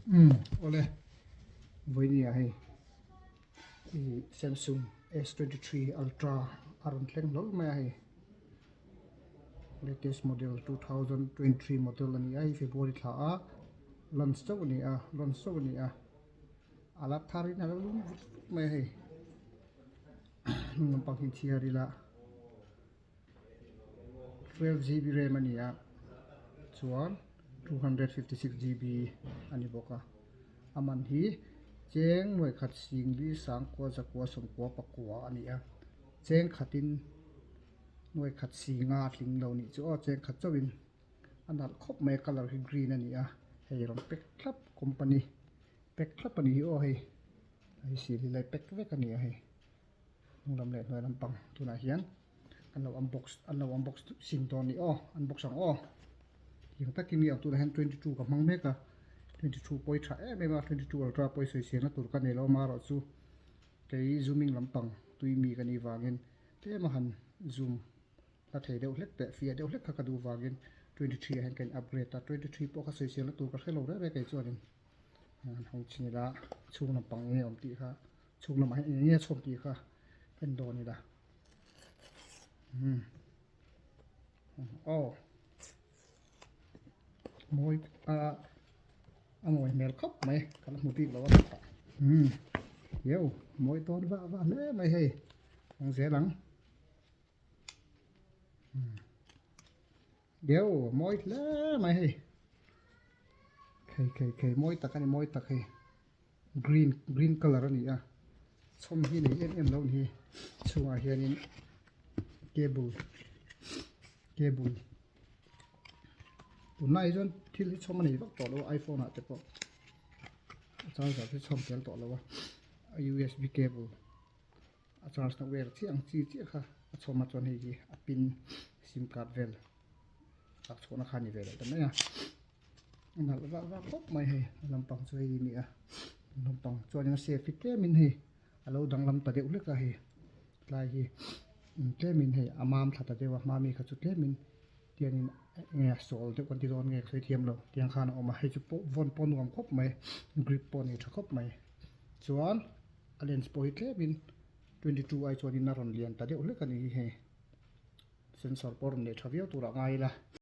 Umm awle vawinia hei ih Samsung S 23 ultra a rawn thleng hlawl mai a hei latest model 2023 model a ni a hei February thla a launch chauh a ni a launch chauh a ni a a la thar in a la lum vut vut mai a hei hnung lampang hi chhiar ila. 12 gb ram a ni a chuan 256 gb a ni bawk a a man hi cheng nuaih khat singli sangkua zakua sawmkua pakua a ni a cheng khatin nuaih khat singa a tling lo nih chu aw cheng khat chauhin a nalh khawp mai a colour hi green a ni a hei rawn pack thlap company pack thlap a ni hi aw hei hei sil hi lai pack vek a ni a hei. Hnung lam leh hnuai lampang tunah hian an lo unbox an lo unbox sin dawn a ni aw unbox ang aw tiang takin nge ang tunah hian 22 ka hmang mek a 22 pawi tha em em a 22 ultra pawi sawi siamna tur ka nei lo amaherawh chu kei zooming lampang tui mi ka nih vangin tlem a han zoom la thei deuh hlek teh fiah deuh hlek kha ka duh vangin 23 ah hian ka in upgrade a 23 pawh kha sawi siamna tur ka hre lo reng reng kei chuanin an hawng chhin ila chhung lampang enge awm tih kha. Chhung lamah hian eng nge chhawm tih kha en dawn ila umm aw mawi a a mawi hmel khawp mai ka la hmu bik lo a umm eo mawi dawn vah vah hle mai hei awng zel ang umm eo mawi hle mai hei khei khei khei mawi tak a ni mawi tak hei. Green green colour a ni a chhawm hi nei em em lo a ni hi chhungah hianin cable cable tunlai hi chuan thil hi chhawm a nei vak tawh lo a iphone ah te pawh a charger hi chhawm tel tawh lo a a usb cable a charge na wire chiah ang chi chiah kha a chhawm a chuan hei hi a pin sim card vel lak chhuahna kha a ni ve leh ta mai a. A nalh vak vak khawp mai hei a lampang chu hei a ni a lampang chuanin a save hi tlemin hei a lo danglam ta deuh hlek a hei tlai hi tlemin hei a mam thla ta deuh a hma mi kha chu tlemin tiangin enge a sawl deuh kan ti dawn nge ka sawi thiam lo tiang khan a awm a hei chu pawh vawn pawh nuam khawp mai grip pawh a nei tha khawp mai chuan a lens pawh hi tlemin 22 ai chuanin a rawn lian ta deuh hlek a ni hi hei sensor pawh a rawn nei tha viau turah ngai ila.